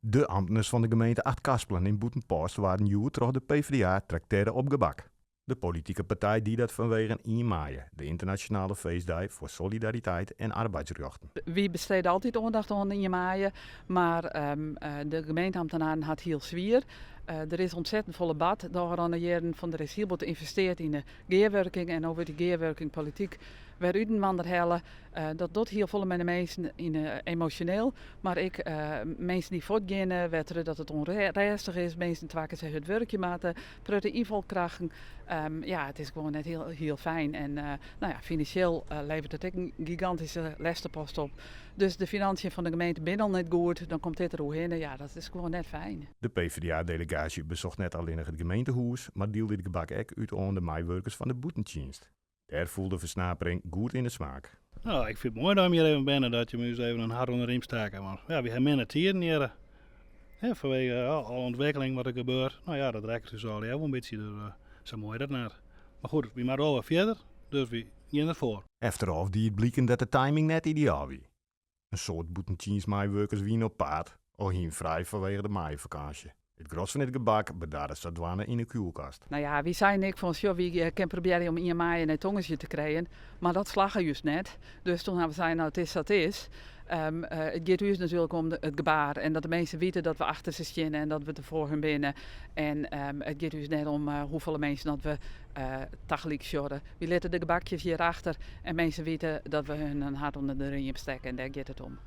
De amtners fan de gemeente Achtkarspelen yn Bûtenpost waarden hjoed troch de PvdA traktearre op gebak. De politike partij die dat fanwegen ien maaie, de ynternasjonale feestdei foar solidariteit en arbeidsrjochten. Wy bestede altyd oandacht oan ien maaie, mar de gemeenteambtenaren hat hiel swier. Der is ontzettend folle bard de ôfrûne jierren. Fan der is hiel bot ynvesteard yn de gearwurking en no wurdt dy gearwurking polityk wer útinoar helle. Dat docht hiel folle mei de minsken yn emosjoneel, mar ek minsken dy't fuortgeane, wêrtroch dat it ûnrêstich is, minsken twa kear sa hurd wurkje moatte, protte ynfolkrachten. Ja, it is gewoan net hiel, hiel fijn. En no ja, finansjeel leveret it ek in gigantyske lêstepost op. Dus de financiën fan de gemeente binne al net goed, dan komt dit der oerhinne. Ja, dat is gewoan net fijn. De PvdA-delegaasje besocht net allinnich it gemeentehûs, mar dielde it gebak ek út oan de meiwurkers fan de bûtentsjinst. Dêr foel de fersnapering goed yn 'e smaak. No, ik fyn it moai dat jim hjir even binne, dat jim ús even in hart ûnder de riem stekke. Want ja, wy ha minne tiden hjir. Hè, fanwege alle ûntwikkeling wat der gebeurt. No ja, dat rekket ús allegear wol in bytsje. Dus uh, sa moai dat net. Mar goed, wy moatte wol wer fierder, dus wy gean derfoar. Efterôf die it bliken dat de timing net ideaal wie. In soad bûtentsjinstmeiwurkers wiene op paad of hiene frij fanwege de maaiefakânsje. It gros fan it gebak bedarre sadwaande yn 'e kuolkast. No ja, wy seinen ek fan sjoch, wy kinne probearje om ien maaie nei tongersdei te krijen, mar dat slagge just net. Dus toen hawwe we sein, no it is sa't it is. It giet ús natuerlik om it gebaar en dat de minsken witte dat we achter se steane en dat we der foar hun binne. En it giet ús net om hoefolle minsken dat we tagelyk sjogge. Wy litte de gebakjes hjir achter en minsken witte dat we hun in hart ûnder de riem stekke en dêr giet it om.